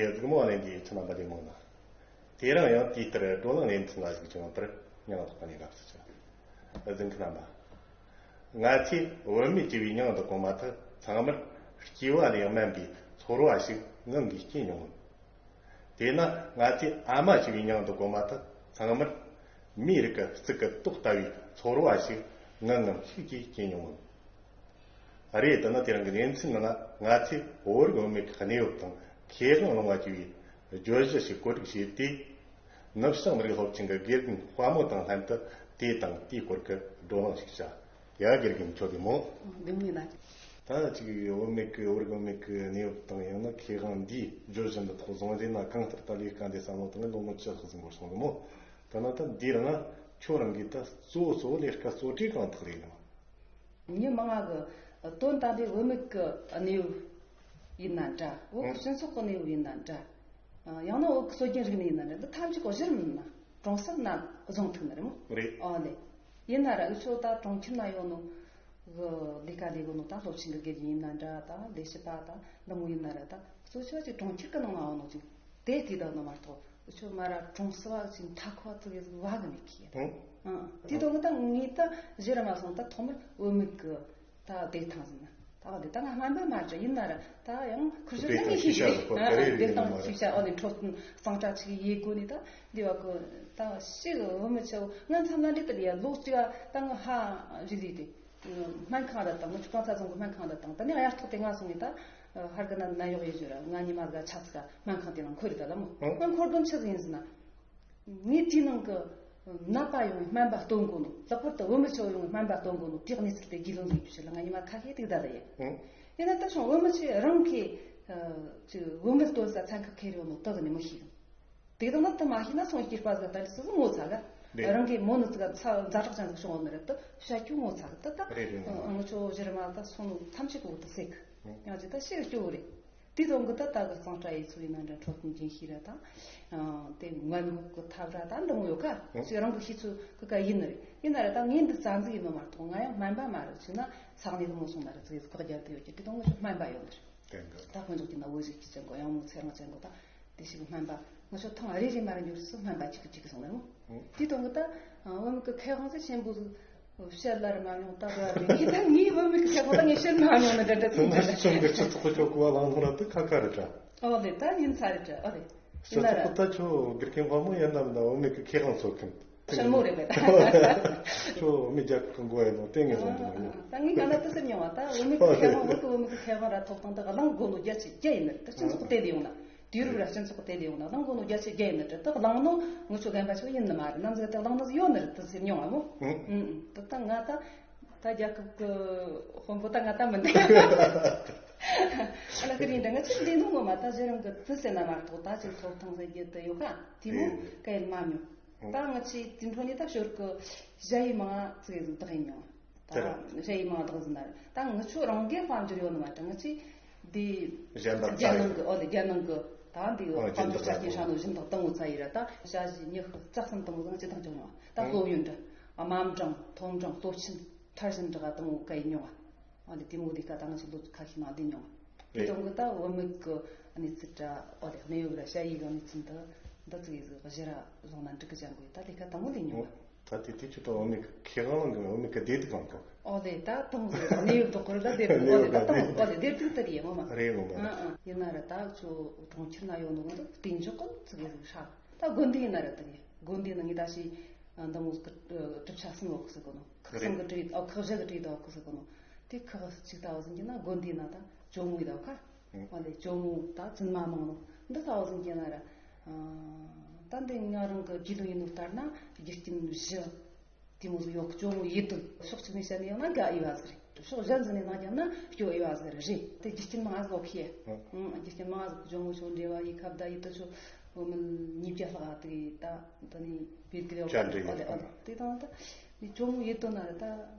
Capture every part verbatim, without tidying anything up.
སྒྲིག་མོ་གླེང་གི་ཁྱེད་རྣམ་པ་ལས་མང་ན། དེ་རིང་ཡང་དེའི་ལྟར་བགྲོ་གླེང་ལེན་ཚུལ་ལ་གཞིགས་བྱུང་བ་ལྟར་སྙིང་ཐག་པ་ནས་དགའ་བསུ་ཞུ། གཟིགས་མཁན་རྣམ་པ། ང་ཚོས་བུད་མེད་ཅེས་པའི་མྱིང་དུ་གོ་མ་ཐག་ཚང་མར་སྐྱེས་པ་ལས་དམན་པའི་ཚོར་བ་ཞིག་ངང་གིས་སྐྱེས་མྱོང་ངམ། དེས་ན་ང་ཚོས་ཨ་མ་ཞེས་པའི་མྱིང་དུ་གོ་མ་ཐག་ཚང་མར་མིའི་རིགས་ཀྱི་གཙུག་གི་ཏོག་ལྟ་བུའི་ཚོར་བ་ཞིག་ངང་ངམ་ཤུགས་ཀྱིས་སྐྱེས་མྱོང་ངམ། རེད། དེ་ནི་དེ་རིང་གི་ལེ་ཚན་ནང་ང་ཚོས་བོད་རིགས་བུད་མེད་ཀྱི་གནས་བབ་དང་ཁེ་དབང་སློང་བ་ཞེས་པའི་བརྗོད་གཞི་ཞིག་བཀོད་སྒྲིག་བྱས་ཏེ། ནུབ་བྱང་མི་རིགས་སློབ་ཆེན་གྱི་དགེ་རྒན་དཔའ་མོ་དང་ལྷན་དུ་དེ་དང་དེའི་སྐོར་གྱི་བགྲོ་གླེང་ཞིག་བྱ། ཡ། དགེ་རྒན་མཆོག་གིས་མོ། འདི་མིན་ན། ད་ཅིག་བུད་མེད་ཀྱི་བོད་རིགས་བུད་མེད་ཀྱི་གནས་བབ་དང་ཡང་ན་ཁེ་དབང་འདིའི་བརྗོད་གཞི་འདི་ཐོག་བཟུང་རེ་ན་གང་ལྟར་ད་ལས་ཀ་འདི་བསམ་བློ་བཏང་ནས་ལོ་ངོ་བཅུ་ལྷག་ཟིན་པར་སོང་གི་མོ། ད་ན་ད་འདིའི་རིང་ང་ཁྱོད་རང་གིས་ད་གཙོ་བོ་གཙོ་བོ་ལས་ཀ་གཙོ་གྲས་གང་དག་རེད་ཡོང་། མི་མང་ང་གི་དོན་དམ་པའི་བུད་མེད་ཀྱི་གནས་བབ་ཡིན་ན་འདྲ། བོད་ཀྱི་སྤྱི་ཚོགས་ཀྱི་གནས་བབ་ཡིན་ན་འདྲ། ཡང་ན་བོད་ཀྱི་སྲོལ་རྒྱུན་རིག་གནས་ཡིན་ན་འདྲ། འདི་ཐམས་ཅད་ཀྱི་གཞིར་མིན་ན་གྲོང་གསེབ་ན་བཟུང་ཐུབ་ནི་རེད་མོ། རེད། ཨོ་ལེ། ཡིན་ན་ར་འུ་ཆོ་ད་གྲོང་ཁྱེར་ན་ཡོད་ནོ་གི་ལས་ཀ་ལས་གོ་ནོ་ད་སློབ་ཆེན་གྱི་དགེ་རྒན་ཡིན་ན་འདྲ། ད་ལས་བྱེད་པ་ད་འདི་མོ་ཡིན་ན་ར། ད་གཙོ་ཆེ་བ་ཅིག་གྲོང་ཁྱེར་གྱི་ནང་ན་ཡོད་ནོ་ཅིག་དེ་དེ་ད་ནི་མ་གཏོགས། འུ་ཆོ་མ་ར་གྲོང་གསེབ་བ་ཅིག་མཐའ་ཁོ་ཙི་གི་བ་གི་མི་ཁི་ཡ། ཨང་། དེ་དོན་གི་ད་ངས་ད་གཞི་ར་མ་སོང་། ད་ཐོག་མར་བུད་མེད་གི་ད་བདེ་ཐང་ཟིན་ན་ད་བ་དེ་ད་ང་སྨན་པ་མ་རེད། ཡིན་ན་ར་ད་ཡང་ཁུར་ཤོར་ད་ངས་ཤེས་ཤེས་རེད། བདེ་ཐང་ཤེས་བྱ། ཨོ་ནི་འཕྲོད་བསྟེན་གཙང་སྦྲ་ཅིག་ཡེ་དགོས་ནི་ད་འདི་བ་གི་ད་ཤི་བུད་མེད་ཆེ་བོ་ང་འཚམ་ན་འདྲི་ད་ལི་ཡ་ལོ་གཅིག་ད་ང་ཧ་རི་ལི་དེ། སྨན་ཁང་ར་དང་། ང་ཆུ་ཁང་ཚ་ཚང་གི་སྨན་ཁང་ར་དང་། ད་ནི་ཡར་ཐོག་དེ་ང་སོང་ངས་ད་ཧར་གི་ན་ན་གཡོག་ཡེ་ཞུ་ར། ང་ཉི་མ་ཟ་ཆ་ཚིག་སྨན་ཁང་དེ་ནང་འཁོར་རེ་ད་ལ་མོ། ཨང་། ང་འཁོར་དོན་ཆི་ཟིག་ཡིན་ཟེར་ན། ངས་དེའི་ནང་གི་ནད་པ་ཡོང་བའི་སྨན་པ་སྟོན་གོ་ནོ། ལྷག་པར་དུ་བུད་མེད་ཆེ་བོ་ཡོང་བའི་སྨན་པ་སྟོན་གོ་ནོ་དེའི་གནས་ཚུལ་དེ་རྒྱུས་ལོན་ཟིག་ཡེ་རྒྱུ་ཆེད་ལ་ང་ཉི་མ་ཁ་ཤས་དེ་ག་ད་ལ་ཡེ། ཨང་། ཡིན་ན་ད་སོང་བུད་མེད་ཆེ་རང་གི་ཅིག་བུད་མེད་སྟོན་ས་ཚན་ཁག་ཁེར་ཡོད་ནོ་དག་ནི་མི་ཤེས། དེ་དང་ནི་དུ་མ་ཤེས་ན་སོང་སྐྱེས་པ་ཟིག་ད་ལི་སི་ངོ་ཚ་ག་རེད། རང་གི་མོ་ནི་ཙི་ག་ཚ་ཛ་དྲག་ཅན་ཟིག་བྱུང་བ་མི་རེད། དུ་བཤད་རྒྱུ་ངོ་ཚ་གི་དུ་ད། རེད་རེད། ངོ་ཚ་གི། ཨང་། ཆོ་གཞི་རི་མ་ད་སོང་ནོ་ཐམས་ཅད་གོ་དུ་སེ་གི། ཨང་། ང་ཅི་ད་ཤེས་རྒྱུ་རེད། དེ་དང་གི་ད་ད་གི་གཙང་སྦྲ་ཡེ་ཚུལ་ཡིན་ན་འདྲ། འཕྲོད་བསྟེན་རྒྱུན་ཤེས་ར་ད། ཨང་། དེ་སྔོན་འགོག་གི་ཐབས་ར་ད་འདི་མོ་ཡོད་ཀ་ཨང་། ཅི་རང་གི་ཤེས་ཚུལ་གི་ཀ་ཡིན་ནི་རེད། ཡིན་ན་ར་ད་ངས་འདི་རྩ་འཛུགས་ཡིན་ནོ་མ་གཏོགས། ང་ཡང་སྨན་པ་མ་རེད། ཅི་ན་ས་གནས་འདི་མོ་སོང་ན་ར་ཙི་གི་བཀག་རྒྱ་དེ་ཡོད་ཀྱི། དེ་དང་ངོ་ཚ་སྨན་པ་ཡོད་ནི་རེད། དེ་འདྲ། ད་དཔོན་ཚོགས་ཀྱི་ན་འོས་ཤིག་གི་ཅན་གོ། ཡང་མོ་ཚེ་རིང་ཅན་གོ། ད་དེ་ཞིག་སྨན་པ་ང་ཚོ་ཐེངས་རེ་རེ་མ་ར་འབྱོར་སུ་སྨན་པ་གཅིག་གི་གཅིག་གི་སོང་ནས་མོ། ཨང་། དེ་དང་གི་ད་བུད་མེད་ཀྱི་ཁེ་དབང་ཟེར་ཆེན་པོ་ཟིག་བཤད་ལ་ར་མ་མྱོང་། ད་ར་ར་ངས་ད་ངའི་བུད་མེད་ཀྱི་ཁེ་དབང་ད་ངས་བཤད་མ་མྱོང་ནི་འདྲ་འདྲ་ཚོ་འདྲ་འདྲ། ང་ཚོ་ཚང་གི་སྤྱི་ཚོགས་ཀྱི་གོ་བ་ལང་ལང་ར་དུ་ཁ་ཁ་རེད་དྲ། ཨོ་ལེ། ད་ཡིན་ས་རེད་དྲ། ཨོ་ལེ། ཡིན་ན་ར་སྤྱི་ཚོགས་ད་ཁྱོད་དགེ་རྒན་དཔའ་མོ་ཡིན་ནམ་ད་བུད་མེད་ཀྱི་ཁེ་དབང་འཚོལ་མཁན། ཞན་མོ་རེད་པས། ཁྱོད་མི་རྒྱ་གི་མགོ་ཡིན་ནོ་དེ་ངས་བཟོ་འདུག་མ་ཡིན། ད་ངས་ག་ན་དུ་སེམས་མྱོང་བ། ད་བུད་མེད་ཀྱི་ཁེ་དབང་། བོད་ཀྱི་བུད་མེད་ཀྱི་ཁེ་དབང་ར་ཐོབ་ཐང་དུ་གླེང་དགོས་ནོ་རྒྱ་ཆེ་རྒྱ་ཡིན་ནི་རེད། ད་སྤྱི་ཚོགས་དེ་ལས་ཡོང་ན། དུས་རབས་ར་སྤྱི་ཚོགས་དེ་ལས་ཡོང་ན་གླེང་དགོས་ནོ་རྒྱ་ཆེ་རྒྱ་ཡིན་ནི་རེད། ད་གླེང་ནོ་ངུ་ཆོ་རྒན་པ་ཆོ་ཡིན་ནི་མ་རེད། ནམ་ཟིག་ད་གླེང་ནོ་ཟིག་ཡོད་ནི་རེད། ད་སེམས་མྱོང་བ་མོ། ཨུ་ཨུ། ད་ད་ང་ད་ད་རྒྱལ་ཁབ་ཀྱི་དཔོན་པོ་ད་ང་ད་མི་འདུག་ཨ་ལ་ཀི་རིང་འདྲ། ང་ཆོ་འདི་ནོ་ངོ་མ་ད་གཞི་རང་གི་ཙི་སེ་ན་མ་གཏོགས་ད་ཅིག་ཐོབ་ཐང་ཟེར་རྒྱུ་དེ་ཡོད་ཁ་དེ་མོ་ཨེ། ག་ཡིན་མ་མྱོང་། ད་ང་ཆོས་དེ་འཕྲོ་ནས་ད་ཞོར་གི་ཞ་ཡི་མང་ཙིག་ཟིག་བདག་ཡིན་མྱོང་། ད་ཞ་ཡི་མང་བདག་ཟིན་ན་ད་ང་ཆོ་རང་གི་དཔལ་འབྱོར་ཡོད་ནི་མ་ད་ང་ཆོས་འདི་གཞན་པ་རྒྱལ་ནང་གི། ཨོ་ལེ། རྒྱལ་ནང་གི་ད་འདི་ཨོ་དཔལ་འབྱོར་ཆ་རྐྱེན་ཧྲ་ནོ་སྦྱིན་བདག་དང་ངོ་ཚ་ཡི་ར། ད་ཞ་ཡི་ཉི་ཤུ་རྩ་གསུམ་དང་ཟིག་ང་ཆོས་བདག་འཇོག་མྱོང་། ད་སློབ་ཡོན་འདྲ། དམའ་འབྲིང་མཐོ་འབྲིང་སློབ་ཆེན་མཐར་ཕྱིན་འདྲ་ག་དང་བོ་ག་ཡིན་མྱོང་། ཨ་ནི་དེ་མོ་ལས་ཀ་ད་ང་ཚོ་ལོ་ཁ་ཤས་ནང་ལས་མྱོང་། དེ་རེད། དང་གི་ད་བུད་མེད་ཀྱི་གནས་ཚུལ་འདྲ། ཨོ་ལེ། གནས་བབ་ར་ཞ་ཡི་གི་གནས་ཚུལ་འདི་འདི་ཙིག་གེ་ཟིག་གཞི་ར་བཟུང་ན་འགྲིག་གི་ཅན་གོ། ད་ལས་ཀ་དང་པོ་ལས་མྱོང་བ། ད་དེ་དུས་ཚོད་ད་བུད་མེད་ཀྱི་ཁེ་དབང་གི་བུད་མེད་ཀྱི་བདེ་སྡུག་གང་གོ། ཨོ་ལེ། ད་དང་པོ་གནས་བབ་དོག་གི་ར་ད་བདེ་སྡུག་ཨོ་ལེ། ད་དང་པོ་ཨོ་ལེ་བདེ་སྡུག་དེ་རེད་ངོ་མ། རེད་ངོ་མ། ཨ་ཨ། ཡིན་ན་ར་ད་ཁྱོད་གྲོང་ཁྱེར་ན་ཡོད་ནོ་གི་ད་གཏན་འཇགས་གི་ཙིག་གེ་ཟིག་ཧྲ། ད་དགོན་སྡེ་ཡིན་ན་ར་ད་རེད། དགོན་སྡེ་ནང་ངས་ད་ཞིག་འདི་མོ་གི་གྲུབ་ཆ་གསུམ་ཡོད་གི་ཟེར་གོ་ནོ། ཁག་གསུམ་གི་བྲིས། ཨོ་ཁག་བཞི་གི་བྲིས་དོ་གི་ཟེར་གོ་ནོ། དེ་ཁག་གཅིག་ལྟ་བུ་ཟིན་གྱི་ན་དགོན་སྡེ་ན་ད་ཇོ་མོ་ཡི་དོ་ཁ། ཨོ་ལེ། ཇོ་མོ་ད་བཙུན་མ་མང་ནོ་འདི་ལྟ་བུ་ཟིན་གྱི་ན་ར། ད་འདི་ང་རང་གི་རྒྱུས་ལོན་ཡིན་ནོ་ལྟར་ན་རྒྱུ་རྐྱེན་བཞི་དེ་མོ་ཟིག་ཡོད་གི། ཇོ་མོ་ཡི་དོ་ཕྱོགས་གཅིག་ནས་བཤད་ན་ཡང་ན་དགའ་འོས་པ་ཟིག་རེད། ཕྱོགས་གཞན་ཟིག་ནས་ན་རྒྱབ་ན་སྐྱོ་འོས་པ་ཟིག་རེད། དེ་རྒྱུ་རྐྱེན་མང་ཟིག་ཡོད་ཤེས། ཨང་། རྒྱུ་རྐྱེན་མང་ཟིག་ཇོ་མོ་ཆོ་འབྲེལ་བ་ཡི་ཁ་བརྡ་ཡི་དོ་ཆོ་འོ་མིན་ཉིས་བརྒྱ་ལྷག་དེ་ད་ད་ནི་བེད་ཀི་ལེའོ་བཅར་འདྲི་ཡོད། ཨ་ལེ། ཨ་ལེ། དེ་དང་ད་ནི་ཇོ་མོ་ཡི་དོ་ན་ར་ད་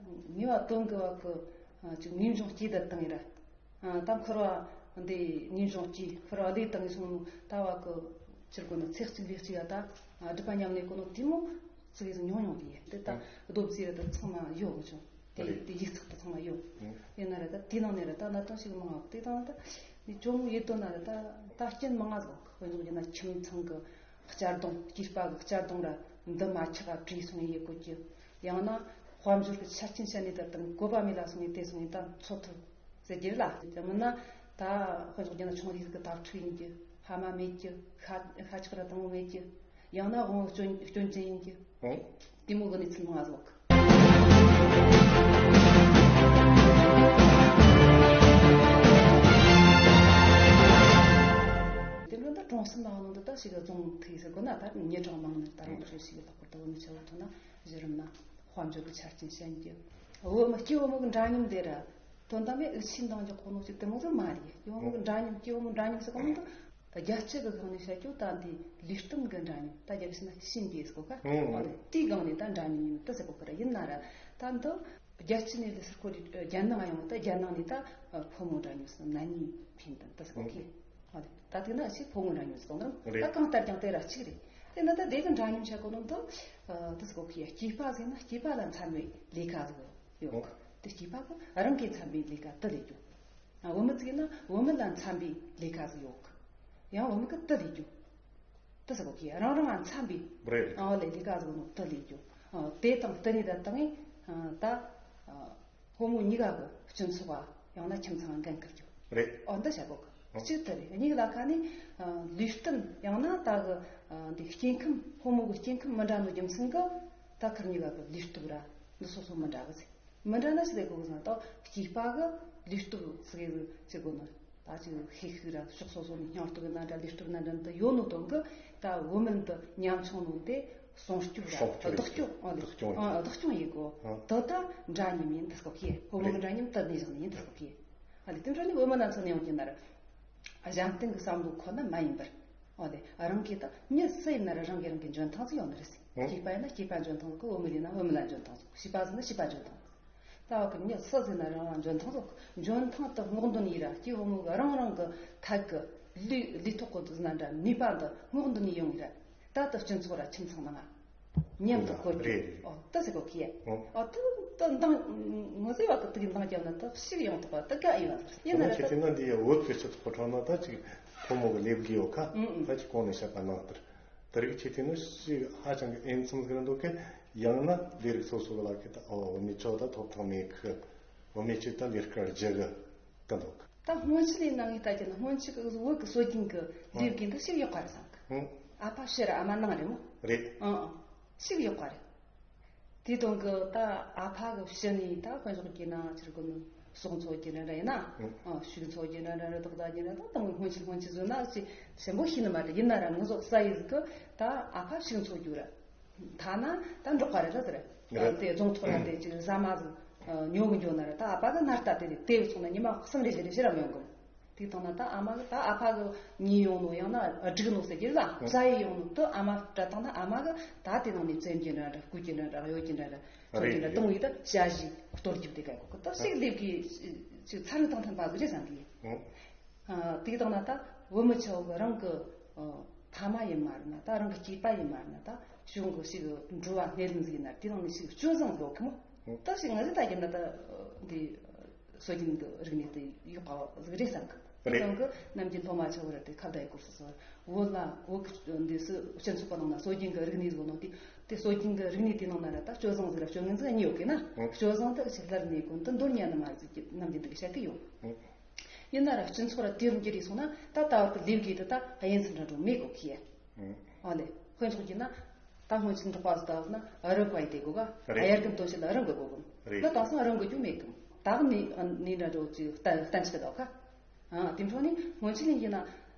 ངེས་པ་དོན་གི་བ་གི་ཅིག་ངེས་འབྱུང་སྐྱེས་ད་བཏང་ཡི་ར། ད་འཁོར་བ་འདི་ངེས་འབྱུང་སྐྱེས། འཁོར་བ་ལས་བཏང་ངེས་སོང་ནོ་ད་བ་གི་ཕྱིར་གོ་ནི་ཚེ་གཅིག་ལས་གཅིག་ཡ་ད་སྒྲུབ་པ་ཉམས་ལེན་གོ་ནོ་དེ་མོ་ཙིག་གེ་ཟིག་ཉུང་ཉུང་གི་ཡིན། དེ་ད་ཨང་། རྡོ་རྩེ་ར་ད་ཚང་མ་ཡོད་གི་ཆོ། དེ་རེད། དེ་ཡིག་ཚགས་ད་ཚང་མ་ཡོད། ཨང་། ཡིན་ན་ར་ད་དེ་ནང་ནས་ར་ད་གནད་དོན་ཞིག་མང་བ་དེ་དང་ད་ ཅུང་ཡིད་དོན་ན་རེད། ད་ད་རྐྱེན་མང་ང་ཟིག་དཔེ་འཇོག་རྒྱུ་ན་ཁྱིམ་ཚང་གི་གཅར་རྡུང་། སྐྱེས་པ་གི་གཅར་རྡུང་ར་འདི་མ་ཆག་ག་བྲིས་སོང་ཡེ་གོ་རྒྱུ། ཡང་ན་དཔལ་འབྱོར་གི་ཆ་རྐྱེན་བཤད་ནས་ད་དང་བཀོད་པ་མེད་ལ་སོང་ཡེ་དེ་སོང་ཡེ་ད་འཚོ་ཐུབ་ཟེར་རྒྱུ་རེད་ལ། དེ་མིན་ན་ད་དཔེ་འཇོག་རྒྱུ་ན་ཆུང་རིགས་གི་དྭ་ཕྲུག་ཡིན་རྒྱུ། ཕ་མ་མེད་རྒྱུ། ཤ་ཤ་ཁྲག་ར་དང་པོ་མེད་རྒྱུ། ཡང་ན་དབང་སྐྱོན་སྐྱོན་ཅན་ཡིན་རྒྱུ། ཨང་། དེ་མོ་གི་གནས་ཚུལ་མང་ང་ཟིག་དེ་འདྲ་ད་གྲོང་གསེབ་ནང་ནང་དུ་ད་ཞིག་རྫོང་ཐིག་ཟེར་གོ་ན། ད་མི་གྲངས་མང་ནི་ད་རུང་འདུག་ཞིག་ལྷག་པར་དུ་བོད་མི་ཆེ་བོ་ཐོག་ན་གཞི་རིམ་ན་དཔལ་འབྱོར་གྱི་ཆ་རྐྱེན་ཞན་རྒྱུ། བོད་མི་སྐྱེ་བོ་མི་གི་འདྲ་མཉམ་དེ་ར་དོན་དམ་པའི་འུ་ཆོས་འདང་རྒྱག་གོ་ནོ་ཅིག་དེ་མོ་ཟིག་མ་རེད། སྐྱེ་བོ་མི་གི་འདྲ་མཉམ། སྐྱེ་བོ་མི་འདྲ་མཉམ་ཟེར་གོ་ནོ་ད། རྒྱལ་སྤྱི་གི་སྒང་ནས་བཤད་རྒྱུ་ད་འདི་ལུས་སྟོབས་གི་འདྲ་མཉམ། ད་རྒྱལ་སྤྱི་ན་ཤི་འདི་ཟེར་གོ་ཁ། ཨང་། ཨོ་ལེ། དེའི་སྒང་ནས་ད་འདྲ་མཉམ་ཡིན་ད་ཟེར་གོ་ཁ་ར། ཡིན་ན་ར་ད་འདི་རྒྱལ་སྤྱི་ནས་ལི་སར་ཁོ་རི་རྒྱལ་ནང་ཡོང་ད་རྒྱལ་ནང་ནས་ད་ཕོ་མོ་འདྲ་མཉམ་ཟེར་ན་གཉིས་ཕན་ད་ད་ཟེར་གོ་ཁི། ཨོ་ལེ། ད་དེ་ན་ཞིག་ཕོ་མོ་འདྲ་མཉམ་ཟེར་གོ་ནོ་རེད། ད་གང་ལྟར་ཀྱང་དེ་ར་གཅིག་རེད། དེ་ན་ད་དེ་གི་འདྲ་མཉམ་བཤད་གོ་ནོ་ད་ད་ཟེར་གོ་ཁི་ཡ། སྐྱེས་པ་ཟེར་ན་སྐྱེས་པ་ལ་འཚམ་པའི་ལས་ཀ་ཟིག་ཡོད། དེ་སྐྱེས་པ་གི་རང་གི་འཚམ་པའི་ལས་ཀ་དེ་ལས་རྒྱུ། ཨ། བུད་མེད་ཅིག་ཡིན་ན་བུད་མེད་ལ་འཚམ་པའི་ལས་ཀ་ཟིག་ཡོད་གི། ཡང་བུད་མེད་ཀྱི་དེ་ལས་རྒྱུ། དེ་ཟེར་གོ་གི། རང་རང་ལ་འཚམ་པའི། རེད། ཨ། ལས་ལས་ཀ་ཟིག་ནོ་དེ་ལས་རྒྱུ། ཨ། དེ་དང་དེ་ནས་ད་དང་ངས་ད་ཕོ་མོ་གཉིས་ཀ་གི་སྤྱི་ཚོགས་ཡང་ན་ཁྱིམ་ཚང་འགན་འཁུར་རྒྱུ། རེད། ཨོ། འདི་བྱ་གོ་གི། གཅིག་དེ་རེད། གཉིས་ལ་ཁ་ནས་ལུས་རྟེན་ཡང་ན་ད་གི་འདི་སྐྱེ་ཁམས། ཕོ་མོ་གི་སྐྱེ་ཁམས་མི་འདྲ་ནོ་རྒྱུ་མཚན་གི་ད་ཁིར་གཉིས་ཀ་གི་ལུས་སྟོབས་ར་འདི་སོ་སོ་མི་འདྲ་གི་ཟེར། མི་འདྲ་ན་ཞིག་ལས་གོ་གི་ཟེར་ན་ད་སྐྱེས་པ་གི་ལུས་སྟོབས་ཟིག་གི་ཟིག་གོ་ན། ད་ཅིག་ཤེད་ཤུགས་ར་ཕྱོགས་སོ་སོ་ནས་སྙིང་སྟོབས་ཀྱི་རྣམ་གྲངས། ལུས་སྟོབས་རྣམ་གྲངས་དེ་ཡོད་ནོ་དོན་གི་ད་བུད་མེད་དེ་ཉམ་ཆུང་ནོ་དེ་སྲུང་སྐྱོབ་ར་སྲུང་སྐྱོབ་བདག་སྐྱོབ། ཨ། བདག་སྐྱོང་། ཨ། བདག་སྐྱོང་ཡེ་གོ། ཨ། དེ་ད་འདྲ་མཉམ་ཡིན་ད་ཟེར་གོ་གི། ཕོ་མོ་གི་འདྲ་མཉམ་དེ་ནས་བཞག་ནས་ཡིན་ད་ཟེར་གོ་གི། ཨ་ལེ། དེ་འདྲ་ནི་བུད་མེད་ན་ཚོ་ནས་ཡོང་གི་ན་ར། གཞན་སྟེང་གི་བསམ་བློ་ཁོ་ན་མ་ཡིན་པར། ཨོ་ལེ། རང་གིས་ད་མྱི་སུ་ཡིན་ན་ར་རང་གིས་རང་གི་འཇོན་ཐང་ཟིག་ཡོད་ནི་རེད་ཟེར། ཨང་། སྐྱེས་པ་ཡིན་ན་སྐྱེས་པ་འཇོན་ཐང་ཟིག་གི། བུད་མེད་ཡིན་ན་བུད་མེད་ལ་འཇོན་ཐང་ཟིག། བྱིས་པ་ཟིག་ན་བྱིས་པ་འཇོན་ཐང་ཟིག། ད་བ་གི་མྱི་སུ་ཟིག་ན་རང་རང་འཇོན་ཐང་ཟིག། འཇོན་ཐང་དེ་སྔོག་འདོན་ཡིན་ར། སྐྱེས་བུ་མོ་གི་རང་རང་གི་ཐད་གི་ལུས་ལུས་ཐོག་གི་ཟིག་ན་འདྲ་ནུས་པ་འདི་སྔོག་འདོན་ཡིན་ཡོང་ཡིན་ར། ད་ལྟ་སྤྱི་ཚོགས་ར་ཁྱིམ་ཚང་ནང་ང་མཉམ་དུ་འཁོར་རྒྱུ། རེད། ཨོ། ད་ཟེར་གོ་གི། ཨོ། ཨོ། ད་ད་འདང་ངོ་ཟེར་བ་གི་དུག་འདང་རྒྱབ་ན་ད་ཞིག་ཡོང་ཐུབ་པ་ད་དགའ་ཡོད་པ་ཡིན་ན་ར། ད་ཁྱེད་ན་འདི་ཡ་བོད་ཀྱི་སྤྱི་ཚོགས་ཁྲོད་ན་ད་ཅིག་ཕོ་མོ་གི་ལས་བགོས་ཡོད་ཁ། ཨང་། ཨང་། ད་ཅིག་གོང་ནས་བཤད་པ་ནང་ལྟར་ད་རིགས་ཁྱེད་ཐེ་ནོ་ཞིག་ཧ་ཅང་གི་ཨེན་ཚིམ་ཟིག་ར་འདུག་གི། ཡང་ན་ལས་རིགས་སོ་སོ་གི་ལ་གི་ད། ཨོ། མི་ཆོག་ད་ཐོབ་ཐང་མེད་གི། བུད་མེད་ཅིག་ད་ལས་ཀ་རྒྱག་གི་ད་འདུག། ད་སྔོན་ཆད་ལས་ནང་ངས་ལྟ་རྒྱུ་ན་སྔོན་ཆད་ཀྱི་བོད་ཀྱི་སྲོལ་རྒྱུན་གྱི་ལས་བགོས་འདི་ཞིག་ཡོད་པ་རེད་བསམ་གི། ཨང་། ཨ་ཕ་ཕྱི་ར་ཨ་མ་ནང་རེད་མོ། རེད། ཨང་། ཨང་། ཞིག་ཡོད་པ་རེད། དེ་དོན་གྱི་ད་ཨ་ཕ་གི་ཕྱི་ནས་ད་དཔེ་འཇོག་རྒྱུ་ན་ཕྱིར་གོ་ནི་ཟོག་འཚོ་རྒྱུ་འདྲ་འདྲ་ཡིན་ན། ཨང་། ཨང་། ཕྱུགས་འཚོ་རྒྱུ་འདྲ་འདྲ་ར། དོག་ད་རྒྱུ་འདྲ། ད་དང་སྔོན་ཆད་སྔོན་ཆད་བཟོས་ན་ཅི་ཞིམ་པོ་ཤེས་ནི་མ་རེད། ཡིན་ན་ར་ང་ཚོ་ས་ཡི་ཟིག་གི་ད་ཨ་ཕ་ཕྱུགས་འཚོ་རྒྱུ་ར། ཐ་ན་ད་འབྲོག་པ་རེད་ད་ཟེར། རེད། དེ་རྫོང་ཐོག་ལ་དེ་ཅིག་ཟ་མ་ཟིག་ཉོ་གི་འགྱོ་ན་ར། ད་ཨ་ཕ་གི་ནར་ལྟ་དེ་དེ་དེ་བས་ཚོང་ན་ཉི་མ་གསུམ་རེ་བཞི་རེ་ཕྱིར་ར་མི་ཡོང་གི། དེ་བཏང་ན་ད་ཨ་མ་གི་ད་ཨ་ཕ་གི་ཉོས་ཡོང་ནོ་ཡང་ན་སྒྲིག་ནོ་ཟེར་གྱི་ལ་ཟ་ཡི་ཡོང་ནོ་དེ་ཨ་མ་སྤྲད་བཏང་ན་ཨ་མ་གི་ད་དེ་ནང་ནས་བཙེམ་གྱི་འདྲ་འདྲ། སྐུད་ཀྱི་འདྲ་འདྲ། གཡོ་གྱི་འདྲ་འདྲ། ཚོད་ཀྱི་འདྲ། རེད། གཏོང་བའི་ད་ཞ་ཞི་གཏོར་རྒྱུ་དེ་ག་གོ་གི། ད་ཞིག་ལས་ཀྱི་ཅིག་ཚ་རུ་བཏང་ཐན་པ་ཟིག་རེད་བསམ་གི། ཨ། དེ་བཏང་ན་ད་བུད་མེད་ཆ་བོ་གི་རང་གི་ཨ་ཕ་མ་ཡིན་མ་རེད་ན། ད་རང་གི་སྐྱེས་པ་ཡིན་མ་རེད་ན། ད་གཞུང་གི་ཞིག་འགྲོ་བ་སྣེ་ལེན་ཟིག་ཡིན་ན་དེ་ནང་ནས་ཞིག་སྤྱོད་བཟང་ཟིག་ཡོད་གི་མོ། ད་ཞིག་ང་ཚོས་ད་རྒྱབ་ན་ད་འདི་སྲོལ་རྒྱུན་གི་རིག་གནས་དེ་ཡག་པ་ཟིག་རེད་བསམ་གི། རེད། དེ་ནང་གི་ནམ་རྒྱུན་སློབ་མ་ཆ་བོ་ར་དེ་ཁ་བརྡ་ཡི་སྐོར་སོ་སོ་བོད་ལ་བོད་གི་འདི་སུ་སྤྱི་ཚོགས་པ་ནང་ན་སྲོལ་རྒྱུན་གི་རིག་གནས་ཟིག་ནོ་དེ། དེ་སྲོལ་རྒྱུན་གི་རིག་གནས་དེ་ནང་ན་ར་ད་སྤྱོད་བཟང་ཟིག་ར་སྤྱོད་ངན་ཟིག་གཉིས་ཡོད་གི་ན། སྤྱོད་བཟང་དེ་ཞིག་སླར་ནས་གོང་དུ་འདོར་ཉན་ནི་མ་རེད་ཟེར་གི་ནམ་རྒྱུན་འདི་གི་བཤད་གི་ཡོད། ཡིན་ན་ར་སྤྱི་ཚོགས་ར་དུས་རིམ་འགྱུར་སོང་ན་ད་ལྟ་བར་དུ་ལས་བགོས་དེ་ད་དབྱེ་མཚམས་འདྲ་འགྲོ་མེད་གོ་ཁི་ཡ། ཨོ་ལེ། དཔེ་འཇོག་རྒྱུ་ན་ད་སྔོན་ཆད་འབྲོག་པ་ཟིག་ད་ན་རི་བརྒལ་དེ་དགོས་ག། རེད། དབྱར་གི་སྟོན་ཆེད་ལ་རི་འགོ་དགོས་གི། རེད། ད་དེང་སང་རི་འགོ་རྒྱུ་མེད་གི། ད་གི་ནི་ནི་འདྲ་འགྲོ་ཅིག་གཏན་གཏན་ཆགས་གི་འདུག་ག། ཨ། དེ་འཕྲོ་ནི་སྔོན་ཆད་ལས་ཀྱི་ན་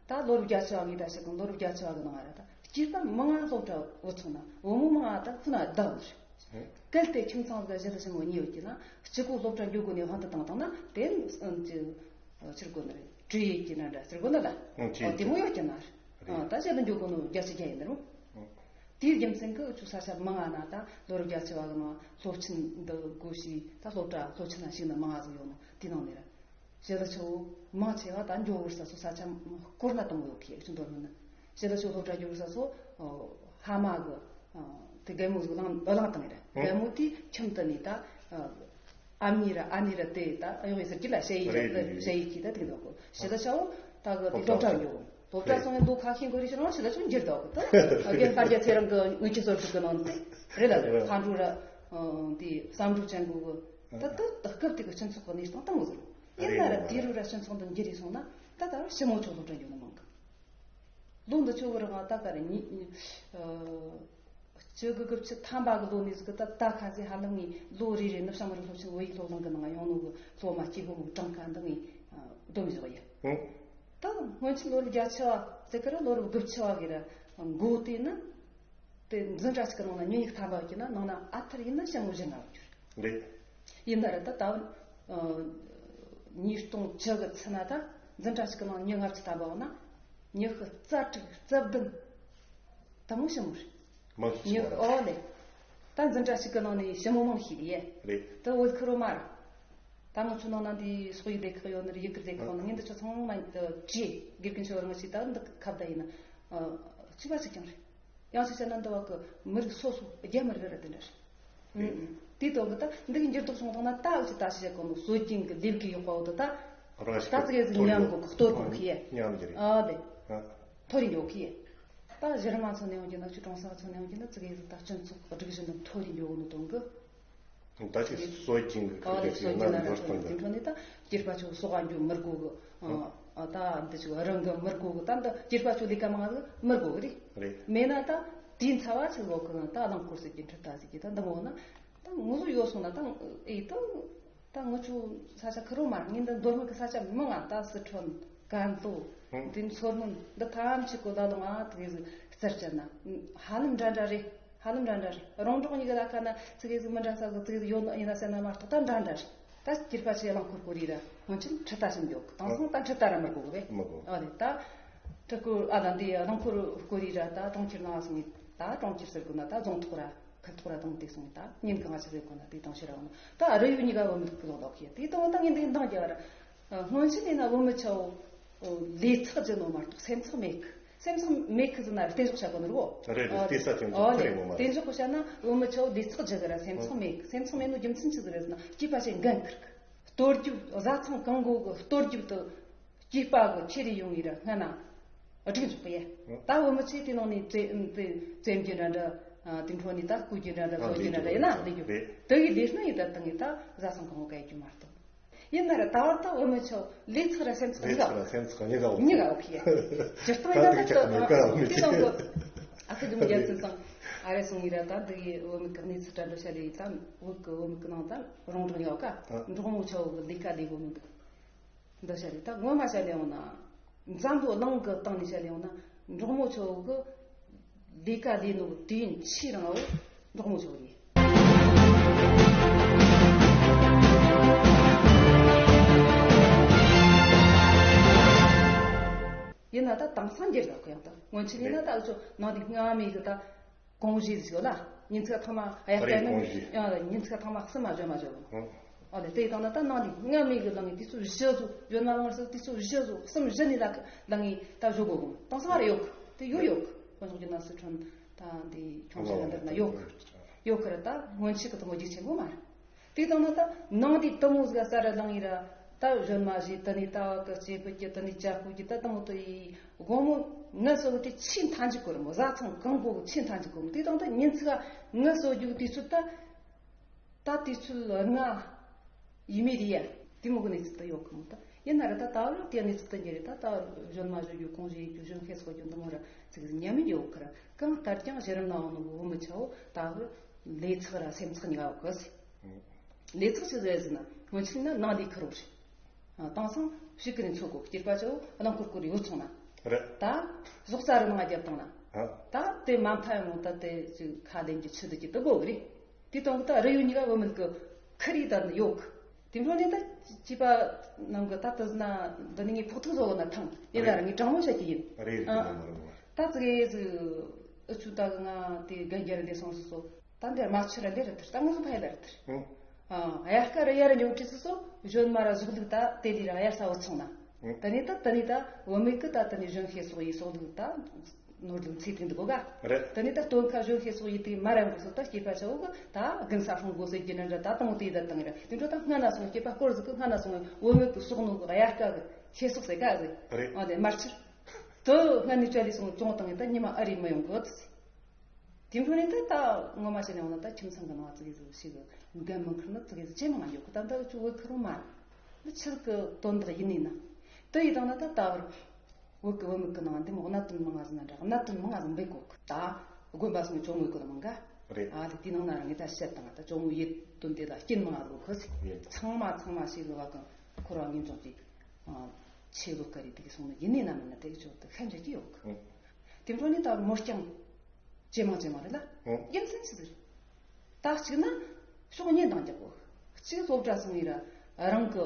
ད་ལོ་རབས་བརྒྱད་ཅུ་བ་ངས་ད་བཤད་གི། ལོ་རབས་བརྒྱད་ཅུ་བ་གི་ནང་ང་ར་ད་སྐྱེས་པ་མང་ང་སློབ་གྲྭ་བུད་སོང་ན་བུ་མོ་མང་ང་ད་ཁོ་ན་བདག་རེད། གལ་ཏེ་ཁྱིམ་ཚང་གི་གཞི་ལ་ཞིབ་མོ་གཉིས་ཡོད་ཀྱི་ན་གཅིག་པོ་སློབ་གྲྭ་འགྱོ་དགོས་ནས་དབང་དུ་བཏང་བཏང་ན་དེ་ཨ་ཅི་ཕྱིར་གོ་ནི་རེད། བྲེ་ཡོད་ཀྱི་ན་འདྲ་ཕྱིར་གོ་ན་ལ། ཨང་། ཨོ། དེ་མོ་ཡོད་ཀྱི་ན་རེད། ཨ། ད་གཞི་ལ་འགྱོ་དགོས་ནོ་བརྒྱད་ཅུ་གྱ་ཡིན་ནི་རུང་། དེའི་རྒྱུ་མཚན་གི་ཆུ་ས་ཆ་མང་ང་ན་ད་ལོ་རབས་བརྒྱད་ཅུ་བ་གི་ནང་སློབ་ཆེན་འདི་དགོས་ཤེས་ད་སློབ་གྲྭ་སློབ་ཆེན་ན་ཞུགས་ན་མང་ང་ཟིག་ཡོད་ནོ་དེ་ནང་ནས་ར། ཞི་ལི་ཆུ་མང་ཆེ་བ་ད་འགྱོ་བར་ས་སོ་ས་ཆ་སྐོར་ན་དང་ཡོད་ཁེ་ཆུ་འདོར་མིན་ན། ཞི་ལི་ཆུ་སློབ་གྲྭ་འགྱོ་བར་ས་སོ་ཕ་མ་གི་དེ་རྒན་མོ་ཟིག་བླངས་བླངས་བཏང་ཡིན་ར། རྒན་མོ་དེ་ཁྱིམ་དུ་ནས་ད་ ཨ་མྱེས་ར་ཨ་ནེ་ར་དེ་ད་ཡོང་ཡི་ཟེར་གྱི་ལ་ཞེ་ཡི་རེད་རེད་རེད། ཞེ་ཡི་གྱི་ད་དེ་འདོག་གོ་ཞེ་ད་ཆའོ། ད་གི་དེ་སློབ་གྲྭ་འགྱོ། སློབ་གྲྭ་སོང་ཡང་ལོ་ཁ་ཤས་འགོར་རི་ཞིག་རང་ཞེ་ད་ཆུང་འགྱུར་འདོག་གི་ད་རྒན་ཕར་རྒྱ་ཚེ་རིང་གི་དངུལ་གྱི་སོར་ཕྲུག་གི་ནང་དེ་རེད་ལ་མཁའ་འགྲོ་ར་དེ་བསམ་འགྲུབ་ཅན་གོ་གི་ད་ད་ད་སྐབས་དེ་གི་སྤྱི་ཚོགས་གི་གནས་སྟངས་ད་མོ་ཟེར། ཡིན་ན་ར་དེ་རུ་ར་སྤྱི་ཚོགས་འདི་འགྱུར་རི་སོང་ན་ད་ད་ར་ཞི་མོ་ཆོག་སློབ་གྲྭ་འགྱོ་ནི་མང་གི་ལོ་འདི་ཆོ་གི་རང་ད་ག་རེ་ཉི་ཨ་བཅུ་དགུ་དགུ་བཅུ་ཐམ་པ་གི་ལོ་ནས་ཟིག་གི་ད་ད་ཁ་སེ་ཧ་ལམ་ངའི་ལོ་རེ་རེ་ནུབ་བྱང་མི་རིགས་སློབ་ཆེན་བོད་ཡིག་སློབ་གླིང་གི་ནང་ཡོང་ནོ་གི་སློབ་མ་སྐྱེས་ཕོ་མོ་གྲངས་ཀ་འདི་ངས་བསྡོམས་བཞག་ཡ། ཧུང་། ད་སྔོན་ཆད་ལོ་རབས་བརྒྱད་ཅུ་བ་ཟེར་གི་ར་ལོ་རབས་དགུ་བཅུ་བ་གི་ར་མགོ་དེ་ནི་དེ་འཛིན་གྲྭ་གཅིག་གི་ནང་ན་མྱི་ཉི་ཤུ་ཐམ་པ་གི་ན་ནང་ན་ཨ་ཐར་ཡིན་ན་ཞི་མོ་བཞི་ལྔ་བ་གྱུར། རེད། ཡིན་ན་ར་ད་ད་ཨ་ཉིས་སྟོང་བཅུ་གི་ཚེ་ན་ད་འཛིན་གྲྭ་གཅིག་གི་ནང་མྱི་ལྔ་བཅུ་ཐམ་པ་བ་ན་ཉི་ཤུ་རྩ་དྲུག་རྩ་བདུན་ད་མོ་ཞི་མོ་རེད། མང་ཤོས་ཉི་ཤུ་ཨོ་ལེ། ད་འཛིན་གྲྭ་གཅིག་གི་ནང་ནས་ཞི་མོ་མང་ཤོས་རེད། རེད། ད་བོད་ཁུ་རོ་མ་ར། ད་ང་ཚོ་ནང་ན་འདི་སོག་ཡིག་སྡེ་ཁག་ཡོད་ནི་རེད། ཡི་གེ་སྡེ་ཁག་ནི་ངས་འདི་ཚོ་ཚང་མ་བྲིས་དགེ་རྒན་ཆོས་རང་ཞིག་ད་འདི་ཁ་བརྡ་ཡིན་ན་ཨ་གཅིག་པ་གཅིག་རྐྱང་རེད། ཡང་སོ་བཤད་ན་འདི་བ་གི་མི་རིགས་སོ་སོ་རྒྱ་མི་རིགས་ར་དེ་འདྲ་རེད། ཨུ་ཨུ། དེའི་ཐོག་གི་ད་འདི་གི་འགྱུར་ལྡོག་བྱུང་སྟངས་ན་ད་འུ་ཅི་ད་ཤི་བྱེད་གོ་ནོ་སྲོལ་རྒྱུན་གི་ལས་ཀྱི་ཡོག་པ་འོ་དོ་ད། རང་ཞིག་ད་ཙི་གེ་ཟིག་ཉམས་གོ་གི་གཏོར་གོ་གི་ཡ། ཉམས་ཀྱི་རེད། ཨ་ལེ། ཨ། མཐོ་རིས་འགྱོ་གི་ཡ། ད་གཞི་རིམ་མ་ཚོ་ནས་ཡོང་རྒྱུ་ན་ཆུ་གྲོང་གསེབ་ཚོ་ནས་ཡོང་རྒྱུ་ན་ཙི་གེ་ཟིག་ད་སྤྱི་ཚོགས་སྒྲིག་གཞི་འདི་མཐོ་རིས་འགྱོ་གོ་ནོ་དོན་གི་ད་ཅིག་སྲོལ་རྒྱུན་གྱི་ཨོ་ཁུར་རེ་གྱི་སྲོལ་ན་རྒྱུན་ན་འགྲོ་ར་སྟངས་དེ་འཕྲོ་ནས་ད་སྐྱེས་པ་ཆོ་སོག་ག་འགྱོ་མི་དགོ་གི་ཨ་ད་འདི་ཆོ་རང་གི་མི་དགོ་གི་ད་འདི་སྐྱེས་པ་ཆོ་ལས་ཀ་མང་གི་མི་དགོ་གི་རེད། རེད། མེད་ན་ད་དེའི་ཚ་བ་ཆི་ལོ་གི་ད་རླངས་འཁོར་ཟེར་གྱི་འཕྲུལ་ད་ཟེར་གྱི་ད་འདི་མོ་ན་ད་ངོ་ལོ་ཡོད་སོང་ན་ད་ཨེ་ད་ད་ངོ་ཆོ་ས་ཆ་ཁུ་རོ་མ་ངས་འདི་མདོ་སྨད་གི་ས་ཆ་མང་ང་ད་སི་ཁྲོན་ཀན་ལྷོ་འདི་མཚོ་སྔོན་འདི་ཐམས་ཅད་གོ་ད་ལོ་ང་དེ་གི་རྩར་བཅད་ན་ཧ་ལམ་འདྲ་འདྲ་རེད། ཧ་ལམ་འདྲ་འདྲ་རེད། རོང་འབྲོག་གཉིས་ཀ་ལ་ཁ་ན་ཙི་གེ་ཟིག་མི་འདྲ་ས་ཟིག་ཙི་གེ་ཟིག་ཡོད་ཡིན་ན་ཟེར་ན་མ་གཏོགས་ད་འདྲ་འདྲ་རེད། ད་སྐྱེས་པ་ཆེ་རླངས་འཁོར་སྐོར་རེད་ར་སྔོན་ཆད་འཕྲུལ་རྟ་ཞིག་མགྱོགས་དེང་སང་ད་འཕྲུལ་རྟ་ར་མི་དགོ་གི་བས། མི་དགོ་ཨ་རེད་ད། འཕྲུལ་འཁོར་ཨ་ད་འདི་རླངས་འཁོར་སྐོར་རེད་ར་ད་གྲོང་ཁྱེར་ནང་སོང་ངས་ད་གྲོང་ཁྱེར་ཟེར་དགོས་ན་ད་རྫོང་ཐོག་ར་ཁ་ཐོག་ར་དང་དེ་སོང་ངས་ད་ཉིན་གང་ང་ཆ་ཟེར་དགོས་ན་དེ་དང་ཕྱིར་ར་འོང་ན་ད་རི་ཡུལ་གཉིས་ཀ་བུད་མེད་ཀྱི་ལོག་ལོག་གི་དེ་དང་ད་ངས་འདི་འདང་རྒྱབ་ར། སྔོན་ཆད་ཡིན་ན་བུད་མེད་ཆ་བོ། ལས་ཚགས་ཅན་ནོ་མ་གཏོགས་སེམས་ཚགས་མེད་གི་སེམས་ཚགས་མེད་གི་ཟེར་ན་རེ་བརྟན་གཞོགས་བྱ་དགོས་ནི་རེད་བོ། རེད་རེད་ཨ་བལྟས་ས་དེ་ཚོ་ཨོ་ཁོ་རེ་རེད་ངོ་མ་བརྟན་རེད། གཞོགས་གོ་བྱ་ན་བུད་མེད་ཆ་བོ་ལས་ཚགས་ཅན་གི་ར་སེམས་ཚགས་མེད་གི་སེམས་ཚགས་མེད་ནོ་རྒྱུ་མཚན་ཅི་ཟིག་རེད་ཟེར་ན་སྐྱེས་པ་ཆེ་འགན་འཁུར་གི་གཏོར་རྒྱུ་བཟའ་ཚང་གང་དགོས་གི་གཏོར་རྒྱུ་དུ་སྐྱེས་པ་གི་ཁྱེར་རེ་ཡོང་ངེ་ར་སྔ་ན་སྒྲིག་འཇོག་གི་ཡ། ད་བུད་མེད་ཆེ་དེ་ནང་ནས་བཙེམ་བཙེམ་བཙེམ་རྒྱུ་འདྲ་འདྲ་དེ་འཕྲོ་ནས་ད་བརྐུ་རྒྱུ་འདྲ་འདྲ་བཟོ་རྒྱུ་འདྲ་འདྲ་ཡིན་ན་ལས་རྒྱུ་དེ་གི་ལས་སྣ་ཡིན་ད་དང་ངས་ད་བཟའ་ཚང་གང་དགོས་ག་ཡི་རྒྱུ་མ་གཏོགས། ཡིན་ན་ར་ད་བར་ད་བུད་མེད་ཆོ་ལས་ཚགས་ར་སེམས་ཚགས་གཉིས་ཀ་ལས་ཚགས་ར་སེམས་ཚགས་གཉིས་ཀ་འོ་གཉིས་ཀ་འོ་ཁི་ཡ། སྤྱིར་བཏང་ད་ད་ད་ད་ད་ད་དེ་ནང་གི་ཨ་ཁི་ཀུན་རྒྱལ་ཚུལ་ཚང་ཨ་རེ་སོང་ཡིན་ར་ད་འདི་གི་བུད་མེད་ཀྱི་གནས་ཚུལ་འདྲ་འདྲ་བཤད་ལས་ད་བོད་ཀྱི་བུད་མེད་ཀྱི་ནང་ད་རོང་འབྲོག་ཡོད་ཀ་འབྲོག་མོ་ཆོ་གི་ལས་ཀ་ལས་བུད་མེད་འདི་བཤད་ལས་ད་ངོ་མ་བཤད་ལས་འོང་ན། འཛམ་བུ་གླིང་གི་སྟེང་ནས་བཤད་ཡོང་ན་འབྲོག་མོ་ཆོ་གི་ལས་ཀ་ལས་ནོ་གི་དུས་ཡུན་ཆེས་རིང་བོ་འབྲོག་མོ་ཆོ་རེད། ཡིན་ན་ད་དེང་སང་འགྱུར་ལ་གོ་ཡང་ད་སྔོན་ཆད་ཡིན་ན་ད་འུ་ཚོ་ནང་དེ་སྔ་མའི་གི་ད་གོང་བཞེས་ཟིག་ཡོད་ལ་ཉིན་ཚིག་ཐེངས་མ་ཨ་ཡ་ཨ་རེ་ལྟ་ན་གོང་བཞེས། ཡང་ཉིན་ཚིག་ཐེངས་མ་གསུམ་མ་བཞི་མ་བཞི་ཡོད། ཨོ་ལེ་དེ་དང་ན་ད་ནང་ནས་སྔ་མའི་གི་ལང་ངི་དུས་ཚོད་བཞི་བཟོ་ཡོད་མ་ལང་ངར་སོ་དུས་ཚོད་བཞི་བཟོ་གསུམ་བཞི་ནས་ལ་ལང་ངི་ད་བཟོ་དགོས་གོ་དང་སང་རེ་ཡོད་དེ་ཡོད་ཡོད་ཁོ་ཚོ་གི་ན་སི་ཁྲོན་ད་འདི་ཁྱོང་ཚོ་ཡོད་འདིར་ན་ཡོད་ཡོད་ཁར་ད་སྔོན་ཆད་གི་དུ་མོ་རྒྱུག་ཆེན་པོ་མ་རེད། དེ་དང་ན་ད་ནང་དེ་དུ་མོ་ཟིག་ས་ར་ལང་ངི་ར་ད་གཞོན་མ་བཞི་དུ་ནས་ད་བ་གི་སྐྱེས་བུ་གི་དུ་ནས་ཅ་ཕུ་གི་ད་དུ་མོ་དུ་ཡི་དགོང་མོ་ངལ་གསོ་གི་དེ་ཆེས་མཐའ་མཇུག་གི་རེད་མོ་བཟའ་ཚང་གང་པོ་གི་ཆེས་མཐའ་མཇུག་གི་རེད་མོ་དེ་དང་ད་ཉིན་ཚིག་ངལ་གསོ་རྒྱུ་གི་དུས་ཚོད་ད། ད་དུས་ཚོད་ལྔ་ཡས་མས་རེད་ཡ། དེ་མོ་གི་གནས་ཚུལ་དུ་ཡོད་གི་མོ་ད། ཡིན་ན་ར་ད་ད་བར་དེ་གནས་ཚུལ་དུ་འགྱུར་རེད་ད། ད་གཞོན་མ་བཟོ་རྒྱུ་གོང་བཞིན་ཡིན་རྒྱུ་གཞོན་སྐྱེས་གསོ་རྒྱུ་འདི་མོ་ར་ཚིག་ཉམས་མིན་ཡོད་ཁར་གང་ལྟར་ཀྱང་གཞི་རིམ་ནང་ཡོང་ནོ་བུ་མོ་ཆ་བོ་ད་བར་ལས་ཚགས་ར་སེམས་ཚགས་གཉིས་ཀ་ཡོད་གི་ཟེར། ལས་ཚགས་ཆི་ཟེར་ཟེར་ན་སྔོན་ཆད་ན་ནང་ལས་ཁུར་བོ་རེད། དེང་སང་ཕྱི་ཀི་ནས་འཚོལ་དགོས་སྐྱེས་པ་ཆ་བོ་རླངས་འཁོར་སྐོར་རེ་ཡོད་སོང་ན། རེད། ད་གཟུགས་རྩ་རི་ནང་རྒྱབ་བཏང་ན། ཨ། ད་དེ་མ་མཐའ་ཡོང་ད་དེ་ཅིག་ཁ་ལེན་གྱི་ཆུ་དུ་ཀྱི་དུ་དགོས་གི་རེད། དེ་དང་གི་ད་རི་ཡུལ་གཉིས་ཀ་བུད་མེད་ཀྱི་ཁུར་རེ་ད་ནི་ཡོད་གི་དེ་འཕྲོ་ནས་ད་སྐྱེས་པ་ནང་གི་ད་དུ་ཟིན་ན་འདི་ནི་ངའི་ཕོག་ཐུག་བཟོ་བ་ན་ཐང་ཡིན་ན་ར་ངའི་དྲང་མོ་བཤད་ཀྱི་ཡིན། རེད་རེད་ཨ། རེད་རེད་རེད། ད་ཙི་གེ་ཟིག་ཨུ་ཆུ་ད་གི་ང་དེ་རྒན་རྒྱལ་ལས་སོང་སོ་སོ། ད་འདིར་མ་ཆུ་ར་ལེ་ར་ཐུར་ད་ངུ་ཟུ་ཕ་ཡ་ལ་ར་ཐུར། ཨ་ཡར་ཀ་ར་ཡ་ར་ཉོ་ཁྲི་སུ་སོ་གཞོན་མ་ར་ཟུག་ལུག་ད་དེ་ལི་ར་ཡར་ས་བུ་ཚང་ན། ད་ནི་ད་ད་ནི་ད་བུ་མེད་ཀི་ད་ད་ནི་གཞོན་ཤེས་སོག་ཡི་སོག་ལུག་ད། ནོར་ལུག་ཚིག་དེ་འདུག་ག་རེད། དེ་ནས་ད་སྟོན་ཁ་གཞོན་ཤེས་སོགས་ཡིད་དུ་མ་རན་པའི་སོགས་ད་སྐྱེས་པ་ཆ་བོ་གི་ད་དགུན་ས་སྲུང་དགོས་ཟེར་གྱི་ན་འདྲ། ད་དང་དེ་ད་དང་ར་དེ་འཕྲོ་ད་སྔ་ན་སོང་སྐྱེས་པ་སྐོར་ཟིག་གི་སྔ་ན་སོང་བོད་མི་གི་སྲོག་ནོ་གི་གཡའ་ཀ་གི་ཤེས་སོགས་ཟེར་ག་ཟིག་རེད། ཨ་དེ་མར་ཕྱིར་དུ་སྔ་ནས་ཅ་ལི་སོང་ཅོང་བཏང་ཡིན། ད་ཉི་མ་ཨ་རི་མི་ཡོང་གི་ཟིག་དེ་འཕྲོ་ནས་ད་ད་ངོ་མ་བྱས་ནས་འོང་ན་ད་ཁྱིམ་ཚང་གི་ནང་ཙི་གེ་ཟིག་ཞིག་གི་འགན་མི་འཁུར་ན་ཙི་གེ་ཟིག་ཇེ་མང་ཡོད་གི། ད་ད་ཅུ་བོད་ཁུར་རོ་མ་ར་ཆི་གི་དོན་དག་ཡིན་ནི་ན་དེ་ཡི་དང་ན་ད་ད་བར། བོད་ཀྱི་བུད་མེད་ཀྱི་ནང་འདི་མོ་གནད་དོན་མང་ང་ཟིག་ན་འདྲ། གནད་དོན་མང་ང་ཟིག་འབེལ་གོ་གི། ད་དགོན་པ་སོང་ཅོང་ངོས་ཀྱི་ནང་མང་ག་རེད། ཨ་དེ་དེ་ནང་ན་རང་ངས་ད་བཤད་དང་ད་ཅོང་ངོས་ཡེ་དོན་དེ་ད་རྐྱེན་མང་ང་ཟིག་གོ་ཟིག་ཡེ། ཚང་མ་ཚང་མ་ཞིག་གི་བ་གང་འཁོར་བ་ངེས་འབྱུང་གི་ཆེ་ལོ་ཀ་རེ་དེ་གི་སོང་ན་ཡིན་ནི་ན་མིན་ན་དེ་གི་ཅོག་ཏུ་ཤན་འཇག་གི་ཡོད་གི། ཨང་། དེ་འཕྲོ་ནས་ད་མོ་རྐྱང་ཇེ་མང་ཇེ་མང་རེད་ལ། ཨང་། རྒྱུ་མཚན་ཆི་ཟིག་རེད། ད་གཅིག་ན་ཕྱོགས་གཉིས་འདང་རྒྱག་གོ། གཅིག་སློབ་གྲྭ་སོང་ཡིན་ར་རང་གི་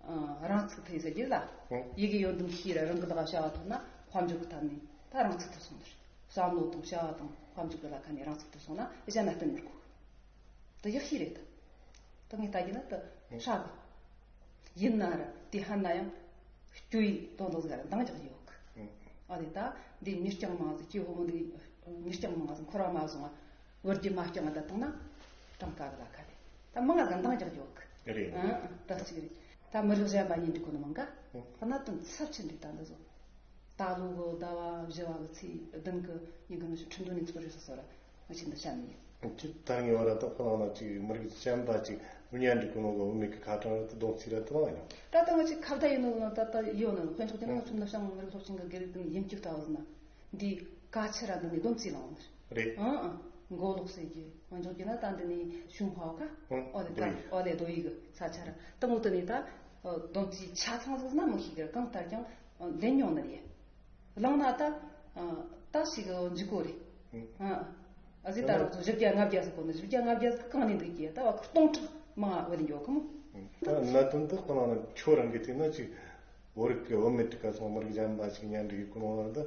ཨ་རང་ཚུགས་ཐུབ་ཟེར་རྒྱུ་ལ། ཨང་། ཡི་གེ་ཡོན་ཏན་ཤེས་ར་རང་གི་ལག་བྱ་བ་ཐོབ་ན་དཔལ་འབྱོར་གི་ཐབས་ནས་ད་རང་ཚུགས་ཐུབ་སོང་ནི་རེད། བསམ་བློ་དང་བྱ་བ་དང་དཔལ་འབྱོར་གི་ལ་ཁ་ནས་རང་ཚུགས་ཐུབ་སོང་ན་གཞན་ན་བསྟུན་མི་དགོས། ད་ཡག་ཤོས་རེད་ད། ད་ངས་ལྟ་རྒྱུ་ན་ད་ཧྲ་གི། ཡིན་ན་ར་དེ་ཧ་ན་ཡང་སྐྱོ་ཡི་དོན་དག་ཟིག་ར་འདང་རྒྱག་ཡོད་གི། ཨ་རེད་ད། འདི་མྱི་རྐྱང་མང་ཟིག་སྐྱེ་བོ་མོ་འདི་མྱི་རྐྱང་མང་ཟིག་འཁོར་བ་མ་བཟུང་བ་བུ་རྒྱུད་མ་རྐྱང་ང་ད་བཏང་ན་གྲངས་ཀ་གི་ལ་ཁ་རེད། ད་མང་ང་ཟིག་འདང་རྒྱག་ཡོད་གི། རེད། ཨ་ཨ་ད་གཅིག་རེད། ད་མི་རིགས་གཞན་པ་གཉེན་སྒྲིག་གོ་ནི་མང་ག་ཨ་གནད་དོན་ཚབས་ཆེན་འདུག་ད་འདི་ཟོ། ད་ལོ་གི་ཟླ་བ་བཞི་བ་གི་ཚེས་བདུན་གི་ཉིན་གི་ནང་ཞིག་ཁྲིན་ཏུའུ་ནས་ཚོགས་རེ་སོ་སོ་ར། ང་ཆེ་འདི་བཤད་ནི་ཡིན། ཅི་ད་ངེས་བ་ར་ད་ཁོ་རང་ལ་ཅིག་མི་རིགས་གཞན་པ་ཅིག་མི་ཉན་འགྲིག་གི་ནོ་གི་བུད་མེད་ཀྱི་ཁ་གྲངས་ར་ད་གདོང་ཚིག་ར་ད་མ་ཡིན། ད་ད་ང་ཅིག་ཁ་བརྡ་ཡིན་ནོ་ད་ད་ཡོད་ནོ་དཔེ་འཇོག་དེ་ན་ང་ཚོ་ནི་ཤང་མི་རིགས་སློབ་ཆེན་གི་དགེ་རྒན་ཡིན་གྱི་ལྟ་བུ་ཟིན་ན་འདི་ཀ་ཆེ་ར་འདི་ནས་གདོང་ཚིག་ལངས་ནི་རེད། ཨང་ཨང་མགོ་ལོག་ཟེར་གྱི་དཔེ་འཇོག་དེ་ན་ད་འདི་ནས་ཤུང་ཧྭ་ཁ་ཨོ་ལེ་ད་ཨོ་ལེ་རྡོ་ཡིག་གི་ས་ཆ་ར་ད་ངོ་དེ་ནས་ད་གདོང་ཚིག་ཆ་ཚང་ཟིག་ན་མི་ཤེས་གི་ར་གང་ལྟར་ཀྱང་ལེན་མྱོང་ནི་རེད། བླངས་ན་ད། ཨ། ད་ཞིག་འཇིག་གོ་རེད། ཨ། ཨ་ཟི་ད་རོགས་ཚོ་བཞི་བརྒྱ་ལྔ་བརྒྱ་ཟེར་གོ་ནི་བཞི་བརྒྱ་ལྔ་བརྒྱ་ཟེར་གང་ནས་འདུག་གི་ད་བ་ཁུར་སྟོང་ཕྲག་མང་བ་ལེན་ཡོད་གི་མོ། ད་གནད་དོན་དེ་ཁོ་རང་ནི་ཁྱོད་རང་གི་ཐད་ན་ཅིག་བོད་རིགས་ཀྱི་བུད་མེད་དྲུག་ག་སོང་མི་རིགས་གཞན་པ་ཞིག་ཉན་འགྲིག་གི་ཁོ་རང་ལ་ད་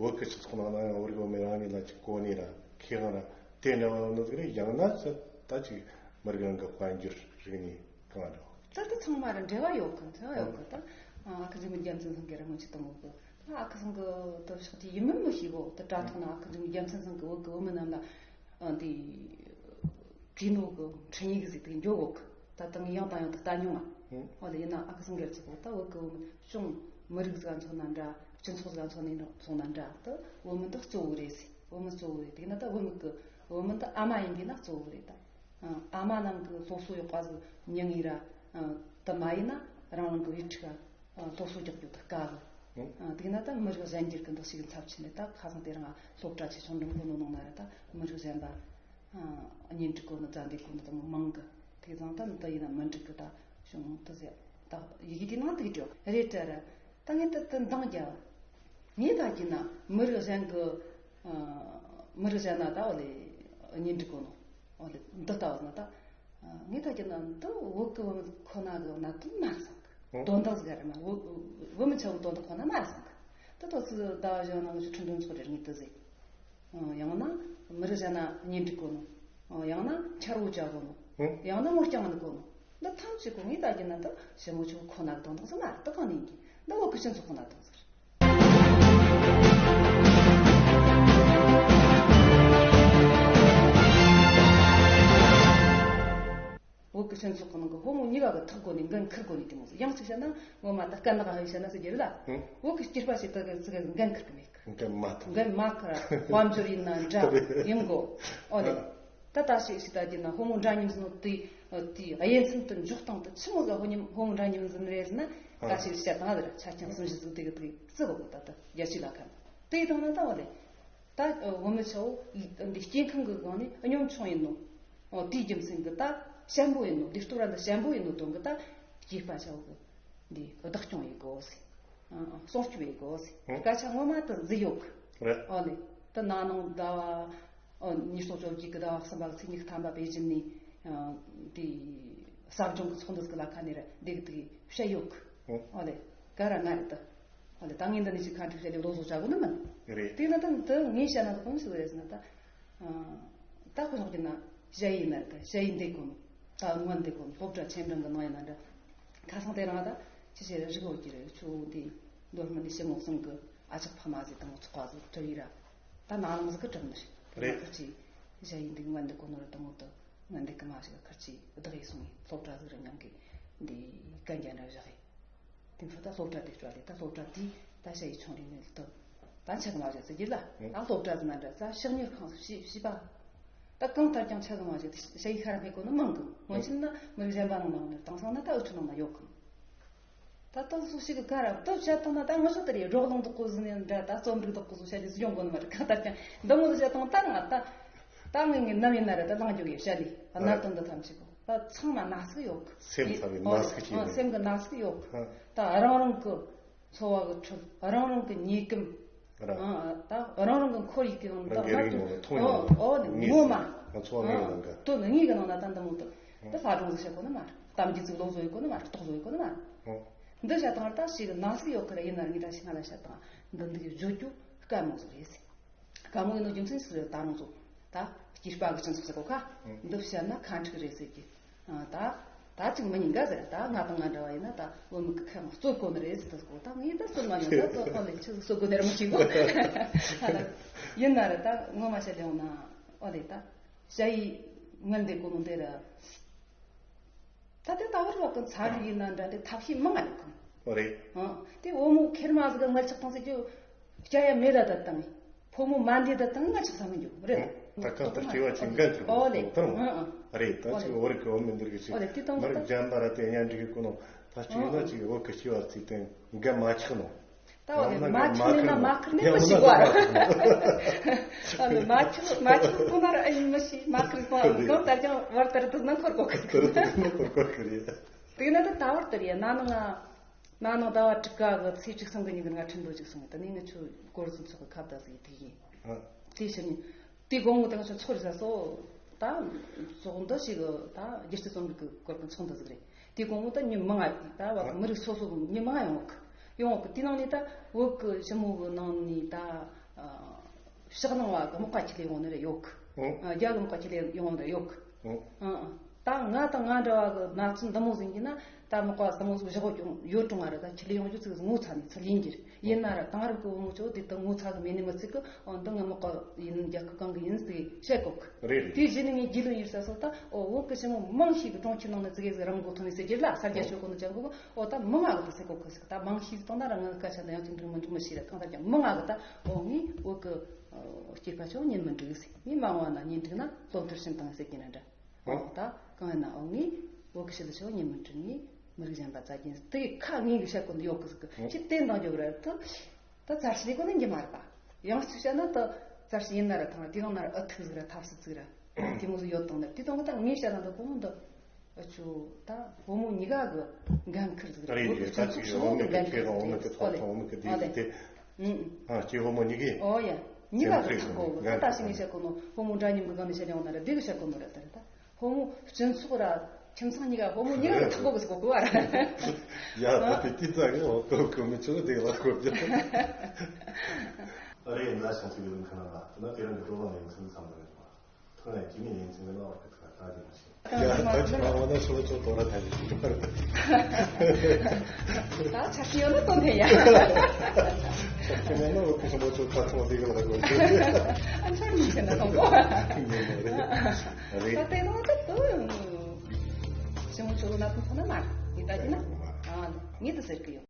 བོད་ཀྱི་སྤྱི་ཚོགས་ནང་ན་ཡང་བོད་རིགས་བུད་མེད་རང་ཉིད་ལ་ཅིག་གོ་ནས་ར་ཁེ་དབང་ར་དེ་འདྲ་བ་ནི་ཟིག་རེད། ཡང་ན་ཅི་ད་ཅིག་མི་རིགས་རང་གི་དཔལ་འབྱོར་རིག་གནས་གང་འདྲ་བ། ད་ལྟ་ཚང་མ་ར་འབྲེལ་བ་ཡོད་གི་འབྲེལ་བ་ཡོད་གི་ད། ཨ་ཁུ་འཇིགས་མེད་རྒྱལ་མཚན་ཚང་གི་ར་སྔོན་ཆད་དང་ངོ་གི་ཨ་ཁུ་ཚང་གི་ད་ཕྱོགས་དེ་ཡིན་མིན་མི་ཤེས་གོ་ད་དྲ་ཐོག་ན་ཨ་ཁུ་འཇིགས་མེད་རྒྱལ་མཚན་ཚང་གི་བོད་གི་བུད་མེད་རྣམས་ལ་ཨ་འདི་གྲོས་ནོ་གི་འཕྲིན་ཡིག་ཟིག་དེ་འགྱོ་གོ་གི་ད་ད་ངས་ཡང་དང་ཡང་དུ་ལྟ་མྱོང་ང་། ཨོ་ལེ་ཡིན་ན་ཨ་ཁུ་ཚང་གི་ར་ཅིག་གོ་ད་བོད་གི་བུད་མེད་ཅུང་མི་རིགས་ཟིག་ག་མཚོན་ན་འདྲ་སྤྱི་ཚོགས་ཟིག་ག་མཚོན་ན་མཚོན་ན་འདྲ་ད་བུད་མེད་ད་གཙོ་བོ་རེད་ཟེར་བུད་མེད་གཙོ་བོ་རེད་དེ་ན་ད་བུད་མེད་གི་བུད་མེད་ད་ཨ་མ་ཡིན་གི་ན་གཙོ་བོ་རེད་ད། ཨ་མ་རྣམས་ཀྱི་སློབ་གསོ་ཡག་པ་ཟིག་མྱངས་ཡིན་ར། དེ་མ་ཡིན་ན་རང་རང་གི་བུ་ཕྲུག་ག་སློབ་གསོ་རྒྱག་རྒྱུ་དེ་དཀའ་གི། དེ་ན་ད་མི་རིགས་གཞན་འགྱུར་གི་འདུ་ཤེས་ཀྱི་ཚབས་ཆེ་ནས་ད་ཁ་སང་དེ་རིང་སློབ་གྲྭ་ཆེ་ཆུང་འགྲིམ་གོ་ནོ་ནང་ན་ར་ད་མི་རིགས་གཞན་པ་གཉེན་སྒྲིག་གོ་ནི་མཛའ་འདེགས་གོ་ནི་དེ་མོ་མང་གི། དེ་ཙང་ད་འདི་ཡིན་ན་མི་འགྲིག་གི་ད་བྱུང་དེ་ཟེར་ད་ཡི་གེ་དེ་ནང་དེ་གི་བྲིས་རེད་དྲ་ར། ད་ངས་ད་ད་འདང་རྒྱབ། ངས་ད་གྱིས་ན་མི་རིགས་གཞན་གི་མི་རིགས་གཞན་ན་ད་འོ་ལེ་གཉེན་སྒྲིག་གོ་ནོ། འོ་ལེ་འདི་ལྟ་བུ་ན་ད་ངས་ད་གྱིས་ན་འདི་བོད་གི་བུད་མེད་ཁོ་ན་གི་ན་དུ་མ་རེད་བསམ་གི། དོན་དག་ཟིག་རེད་མ་བོད་མི་ཆ་བོ་དོན་དག་ཁོ་ན་མ་རེད་བསམ་གི། ད་ཏོ་ཚི་ཟླ་བ་གཞན་ན་ང་ཚོ་ཁྲིན་ཏུའུ་ཚོགས་རེ་ངས་དུ་ཟེར། ཡང་ན་མི་རིགས་གཞན་ན་གཉེན་སྒྲིག་གོ་ནོ། ཡང་ན་ཆ་རོགས་བྱ་གོ་ནོ། ཡང་ན་མོ་རྐྱང་ནི་གོ་ནོ། འདི་ཐམས་ཅད་གོ་ངས་ད་གྱིས་ན་ད་ཞི་མོ་ཆོ་ཁོ་ན་གི་དོན་དག་ཟིག་མ་རེད་ད་གང་ནས་ཡིན་གྱི་འདི་བོད་གི་སྤྱི་ཚོགས་ཁོ་ན་དོན་ཟིག་རེད། བོད་ཀྱི་སྤྱི་ཚོགས་ཀྱི་ནང་གི་ཕོ་མོ་གཉིས་ཀ་གི་ཐག་གོ་ནས་འགན་འཁུར་དགོས་ནས་དེ་མོ་ཟིག་ཡང་གཅིག་བཤད་ན་ངོ་མ་ད་སྐད་ནག་ཧ་ཡི་བཤད་ན་ཟེར་རྒྱུ་རེད་ལ། ཧུང་། བོད་ཀྱི་སྐྱེས་པ་ཞིག་ད་གི་ཚིག་གི་འགན་འཁུར་གི་མེད་གི། འགན་མ་ཐོབ། འགན་མ་འཁུར་དཔལ་འབྱོར་ཡིན་ན་འདྲ་ཡིན་གོ། ཨོ་ལེ། ཨ། ད་ད་ཞིག་ཞིག་ད་རྒྱུ་ན་ཕོ་མོ་འདྲ་མཉམ་ཟིན་ནོ་དེ་དེ་དབྱེ་མཚམས་དེ་འཇོག་སྟངས་དེ་ཆི་མོ་ཟིག་ཕོ་མོ་འདྲ་མཉམ་ཟིན་རེད་ཟེར་ན། ཨ། ད་ཞིག་བཤད་སྟངས་ལ་ཆ་རྐྱེན་གསུམ་བཞི་ཟིག་དེ་གི་དེ་བརྩི་དགོས་གི་ད་ད་རྒྱ་ཆེ་ལ་ཁ་དེ་དང་ན་ད་ཨོ་ལེ། ད་བུད་མེད་ཆ་བོ་འདི་སྐྱེ་ཁམས་ཀྱི་སྒང་ནས་གཉོམ་ཆུང་ཡིན་ནོ། ཨོ་དེའི་རྒྱུ་མཚན་གྱིས་ད་ཞན་པོ་ཡིན་ནོ། འདི་ལྟོ་ར་འདི་ཞན་པོ་ཡིན་ནོ་དོན་གྱིས་ད་སྐྱེས་པ་ཆ་བོ་གི་འདི་བདག་སྐྱོང་ཡེད་དགོས་ཟེར། ཨ་སྲུང་སྐྱོབ་ཡེད་དགོས་ཟེར། ཧུང་། སྐད་ཆ་ངོ་མ་དེ་ཟིག་ཡོད་གི། རེད། ཨོ་ལེ། ད་ན་ནིང་ཟླ་བ་ཨོ་ཉིས་སྟོང་བཅོ་བརྒྱད་ཀྱི་ཟླ་བ་གསུམ་པ་གི་ཚེས་ཉི་ཤུ་ཐམ་པ་པེ་ཅིན་ནས་ཨ་འདི་ཟབ་སྦྱོང་གི་ཚོགས་འདུ་ཟིག་ལ་ཁ་ནས་ར་འདི་གི་དེ་གི་བཤད་ཡོད་གི། ཧུང་། ཨོ་ལེ། ག་ར་ང་རེད་ད། ཨ་ལེ་ད་ངས་འདི་ནས་ཅིག་ཁ་འཁྲིག་བྱས་ཏེ་ལོ་ཟོག་བྱ་དགོས་ནི་མིན། རེད། དེ་ན་ད་འདི་ངས་བཤད་ན་ད་གང་ཞིག་རེད་ཟེར་ན་ད། ཨ། ད་ཁོ་ཚོ་གི་ན་ཞ་ཡི་ན་རེད་ད་ཞ་ཡི་འདེད་གོ་ནོ། ད་སྔོན་འདེད་གོ་ནོ་སློབ་གྲྭ་ཆེ་འབྲིང་གི་ནང་ཡིན་ན་འདྲ། ཁ་སང་དེ་རང་ད་ཅི་བྱེད་རེད་རིག་འོ་གི་རེད་ཆུ་འདི་མདོ་སྨད་འདི་ཞི་མོ་གསུམ་གི་ ཨ་ཅག་ཕ་མ་ཟིག་དང་ཚོགས་པ་ཟིག་གྲུབ་ཡིན་ར། ད་ནང་ལམ་ཟིག་གི་གྲུབ་ནི་རེད། རེད། ཁར་ཅིག་ཞ་ཡིས་འདུག་ངན་འདུག་གོ་ནོ་ར་དང་མོ་དུ་ངན་འདུག་གི་མ་ཞིག་ཁར་ཅིག་བདག་ཡིས་སོང་ངས་སློབ་གྲྭ་ཟིག་ར་མཉམ་གི་འདི་གན་རྒྱ་འདྲ་བཞག་གི། དེ་ཚོ་ད་སློབ་གྲྭ་དེ་སྤྲད་དེ་ད་སློབ་གྲྭ་དེ་ད་ཞ་ཡིས་ཆུང་རིང་ནས་དུ་ད་ཆག་མ་བཞག་ཟེར་གྱི་ལ། ཨ་སློབ་གྲྭ་ཟིག་ན་འདྲ་ས་ཕྱག་གཉེར་ཁང་ཞིག་ཞིག་པ། ད་གང་ལྟར་ཀྱང་ཆག་མ་བཞག་ཞ་ཡིས་ཤ་ར་མེད་གོ་ནི་མང་གི། སྔོན་ཆད་ན་མི་རིགས་གཞན་པ་ནང་ནང་ནས་དེང་སང་ན་ད་འུ་ཆོ་ནང་ན་ཡོད་གི། ད་ལྟ་སུ་ཞིག་གི་ཀ་ར་སྟོབས་ཆ་བཏང་ན་ད་ང་ཚོ་དེ་རེད། རོགས་ལུང་དག་གོ་ཟིན་ནས་འདྲ། ད་རྩོམ་རིག་དག་གོ་ཟིན་བཤད་རྒྱུ་སུ་ཡོང་གོ་ནི་མ་རེད། གང་ལྟར་ཀྱང་འདི་མོ་ཟིག་བཤད་བཏང་ད་ང་ད་ད་ངས་ངའི་ནམ་ཡིན་ན་རེད། ད་ལངས་རྒྱུ་ཡོད་བཤད་ལི་ཨ་ནར་དོན་འདི་ཐམས་ཅད་གོ་ད་ཚང་མ་ན་ཟུག་ཡོད་གི། སེམས་ཚ་བའི་ན་ཟུག་ཅིག་ཨ་ཡོད། སེམས་གི་ན་ཟུག་ཡོད་གི། ད་རང་རང་གི་འཚོ་བ་གི་ཁྲོད་རང་རང་གི་ཉེས་ཀམ། རང་ཨ་ད་རང་རང་གི་འཁོར་ཡུག་གི་ནང་ད་རང་སྒེར་གྱི་ངོ་ལ་མཐོང་ཡོང་ཨོ་ཨོ་ངོ་མ་ང་ཚོ་བ་ངའི་ནང་གི་དོན་ངའི་གི་ནང་ན་ད་འདི་མོ་དུ་འདི་ལྷ་སྒྲུང་ཟིག་བཤད་གོ་ནི་མ་རེད། གཏམ་རྒྱུད་ཟིག་ལོག་བཟོ་ཡོད་གོ་ནི་མ་རེད། རྟོག་བཟོ་ཡོད་གོ་ནི་མ་རེད། འདི་བཤད་སྟངས་ད་ཞིག་ན་ཟུག་ཡོད་ཁར་ཡིན་ན་ངས་ད་ཞིག་ང་ལ་བཤད་སྟངས་འདི་འདི་གི་བརྗོད་རྒྱུ་དཀའ་མོ་ཟིག་རེད་ཟེར། དཀའ་མོ་ཡིན་ནོ་རྒྱུ་མཚན་ཟིག་རེད། ད་རང་ཚོ་ད་སྐྱེས་པ་གི་སྤྱི་ཚོགས་ཟེར་གོ་ཁ་འདི་བཤད་ན་ཁ་འཁྲིག་རེད་ཟེར་གི། ད་ད་ཅིག་མི་ཉན་ག་ཟེར། ད་ང་དང་ང་འདྲ་བ་ཡིན་ན་ད་བུད་མེད་གི་ཁ་མ་གསོད་དགོས་ནི་རེད་ཟེར། ད་གོ་ད་ངས་ད་གསོད་མ་ཡོང་། ད་གསོད་ཁོ་ལས་ཆི་ཟིག་གསོད་དགོས་ནི་རེད་མི་ཤེས་གོ། ཡིན་ན་རེད། ད་ངོ་མ་བཤད་ཡོང་ན་ཨོ་ལེ་ད་ཞ་ཡིས་ངལ་འདེབས་གོ་ནོ་འདི་ར། ད་དེ་ད་བར་བ་ཀུན་ཚ་རིག་ཡིན་ན་འདྲ་དེ་ཐབས་ཤེས་མང་ང་ཡོད་གི། ཨོ་རེད། ཨང་དེ་བུ་མོ་ཁེར་མ་ཟིག་གི་ངལ་ཆགས་བཏང་ཟེར་རྒྱུ་སྐྱ་ཡ་མེ་ད་ད་བཏང་། ཕོ་མོ་མ་འདི་ད་བཏང་ངལ་ཆགས་ས་མི་འགྱོ་རེད། ད་གང་ལྟར་སྐྱེ་བ་ཅིག་འགན་འཁུར་ཨོ་ལེ་དང་ཨང་ཨང་རེད། ད་ཨོ་ཅིག་ལེ་བོད་རིགས་ཀྱི་བུད་མེད་འདི་རིགས་ཅིག་ཨོ་ལེ་དེ་དང་མི་རིགས་གཞན་པ་ར་དེ་གཉེན་སྒྲིག་གི་གོ་ནོ་ད་ཅིག་ཡིན་ན་ཅིག་བོད་ཀྱི་སྐྱེ་བ་ཚིག་དེ་འགན་མ་ཆགས་ནོ། ད་འོ་ནི་མ་ཆགས་ནི་ན་མ་ཁུར་ནི་མི་ཤེས་གོ་ར། ཨ་ནི་མ་ཆགས་མ་ཆགས་ཁོ་ན་ར་ཨ་ཡིན་མི་ཤེས། མ་ཁུར་གོ་གང་ལྟར་ཀྱང་བར་ལྟར་དུ་ན་འཁོར་གོ་ཁུར་དུ་ན་འཁོར་གོ་ཁུར་ཡ། དེ་ན་ད་ད་བར་ལྟར་ཡ་ན་ནང་ང་ན་ནང་ཟླ་བ་དྲུག་ག་གི་ཚེས་བཅུ་གསུམ་གི་ཉིན་གི་ང་ཁྲིན་ཏུའུ་ཅིག་སོང་ཡ། ད་ནི་ང་ཆུ་གོར་སོང་ཚོགས་གི་ཁ་བརྡ་ཟིག་ཡི་དེ་ཡིན། དེ་ཕྱིར་ནི། དེ་དགོང་མོ་དེ་ང་ཚོ་ཚོགས་རེ་ཟ་སོ། ད་ཚོགས་འདུ་ཞིག་གི་ད་སྒྱུ་རྩལ་རྩོམ་རིག་གི་སྐོར་གྱི་ཚོགས་འདུ་ཟིག་རེད། དེ་དགོང་མོ་ད་མྱི་མང་ང་ད་བ་མི་རིགས་སོ་སོ་གི་མྱི་མང་ང་ཡོང་གི། ཡོང་གི་དེ་ནང་ནས་ད་བོད་གི་ཞི་མོ་གི་ནང་ནས་ད་ཕྱག་ནང་བ་གི་མག་པ་ཁྱེར་ཡོང་ནི་རེ་ཡོད་གི། རྒྱ་གི་མག་པ་ཁྱེར་ཡོང་ནི་རེ་ཡོད་གི། ད་ང་དང་ང་འདྲ་བ་གི་ན་ཚོད་འདི་མོ་ཟིན་གྱི་ན་ད་མག་པ་ཟ་མོ་ཟིག་བཞག་གོ་ཡོད་ཀྱང་ཡོད་ཀྱང་ང་རེ་ད་ཁྱེར་ཡོང་རྒྱུ་ཚིག་ངོ་ཚ་ནས་ཚུར་ཡིན་གྱི་རེད། ཡིན་ན་ར་དེང་རབས་ཀྱི་བུ་མོ་ཚོ་དེ་ལྟར་ངོ་ཚ་གི་མེད་ནི་མི་ཚིག་གི། འོ་འདི་ངའི་མག་པ་ཡིན། རྒྱལ་ཁབ་གང་གི་ཡིན་ཟེར་བཤད་གོ་གི། རེད་རེད། དེ་རྗེས་ནས་ངས་རྒྱུས་ལོན་ཡེད་ས་སོ་ད་འོ་བོད་ཀྱི་ཞི་མོ་མང་ཤོས་ཀྱི་གྲོང་ཁྱེར་ནང་ནས་ཙི་གེ་ཟིག་རང་མགོ་ཐོན་ནས་ཟེར་གྱི་ལ་ས་རྒྱ་ཤོད་གོ་ནི་ཅང་གོ་གི། འོ་ད་མི་ང་གི་ད་ཟེར་གོ་གི་ཟེར་གི། ད་མང་ཤོས་ཟིག་བཏང་ན་རང་ངའི་སྐད་ཆ་འདི་ཡང་ཅིག་འགྲིག་མི་འགྲིག་མི་ཤེས་ར། གང་ལྟར་ཀྱང་མི་ང་གི་ད་འོ་ངས་བོད་ཀྱི་སྐྱེས་པ་ཆོ་ཉན་མི་འགྲིག་ཟེར། ངས་མ་འོངས་པ་ན་ཉན་འགྲིག་ན་སློབ་མཐར་ཕྱིན་བཏང་ཟེར་གྱི་ན་འདྲ། འོ་ད་གང་ཡིན་ན་འོ་ངས་བོད་ཀྱི་ཕྱི་ལ་ཆོ་ཉན་མི་འགྲིག། ངས་མི་རིགས་གཞན་པ་བཙལ་གྱིན་དེ་ཁ་ངེས་ཀྱི་བཤད་གོ་འདི་ཡོད་གི་ཟིག་གི་ཅི་བསྟན་དང་རྒྱོབ་ར་ཐུ། ད་བཙལ་ཤེས་གོ་ནི་འགྱི་མ་རེད་པ། ཡང་གཅིག་བཤད་ན་ད་བཙལ་ཤེས་ཡིན་ན་ར་ཐང་དེ་གང་ན་ར་ཨ་ཐུག་ཟིག་ར་ཐབས་སུ་ཚིག་ར་དེ་མོ་ཟིག་ཡོད་དང་ནི་དེ་དང་གི་ད་ངས་བཤད་ན་ད་གོ་མོ་འདི་ཨ་ཆུ་ད་བུ་མོ་གཉིས་ཀ་གི་འགན་ཁུར་ཟིག་ར། རེད་རེད། ད་ཅིག་བུ་མོ་གི་འགན་ཁུར་ཟིག་རེད། ཨོ་ལེ། ཨ་ཅིག་བུ་མོ་གཉིས་ཀ་ཨོ་ཡ་ཉིས་ཀ་གི་ཐག་གོ་གི། ད་ད་ཞིག་ངས་བཤད་གོ་ནོ་བུ་མོ་འདྲ་མཉམ་གི་གང་ནས་བཤད་ཡོང་ན་ར་དེ་གི་བཤད་གོ་ནོ་ར་ད་ར་ད། ཕོ་མོ་སྤྱི་ཚོགས་ར་ཁྱིམ་ཚང་གཉིས་ཀ་ཕོ་མོ་གཉིས་ཀ་ཐུག་གོ་གི་ཟེར་གོ་གི་བ་ར། ཡ་ད་དེ་དེ་ཙང་གི་འོ་ཀོ་ཀོ་མི་ཆོག་དེ་ལ་གོ་རྒྱུ། ཨ་རེ་ཡིན་ན་ཤང་ཚིག་གི་ལུང་ཁ་ན་ལ་དེ་ན་དེ་རང་གི་བགྲོ་གླེང་ཡིན་ཚུལ་བསམ་བློ་ཡོད་པ། ཐོག་ནས་ཀྱི་མི་ཡིན་ཚུལ་གི་ལ་བ་གི་ཐུག་ད་དེ་མ་ཤེས། ཡ་ད་ཅི་མ་འོ་ན་ཤོ་ཆོ་དོ་ར་ཐ་ཡི་ཞིག་ད་ཆ་ཤི་ཡོད་ན་དོན་ཐེ་ཡ། ཆ་ཤི་ཡོད་ན་འོ་ཀི་ཤོ་ཆོ་ད་ཐོག་དེ་གི་ལ་གོ་རྒྱུ། ཨ་ཆ་མི་ཤེས་ན་ཐོང་གོ། རེད། ད་དེ་ནང་དུ་དུ་ཞིང་ཆུ་ལ་ཐུག་ན་མ་ཡིན་ད་ཅི་ན་ཨ་ངེས་དུ་ཟེར་གི་ཡོད།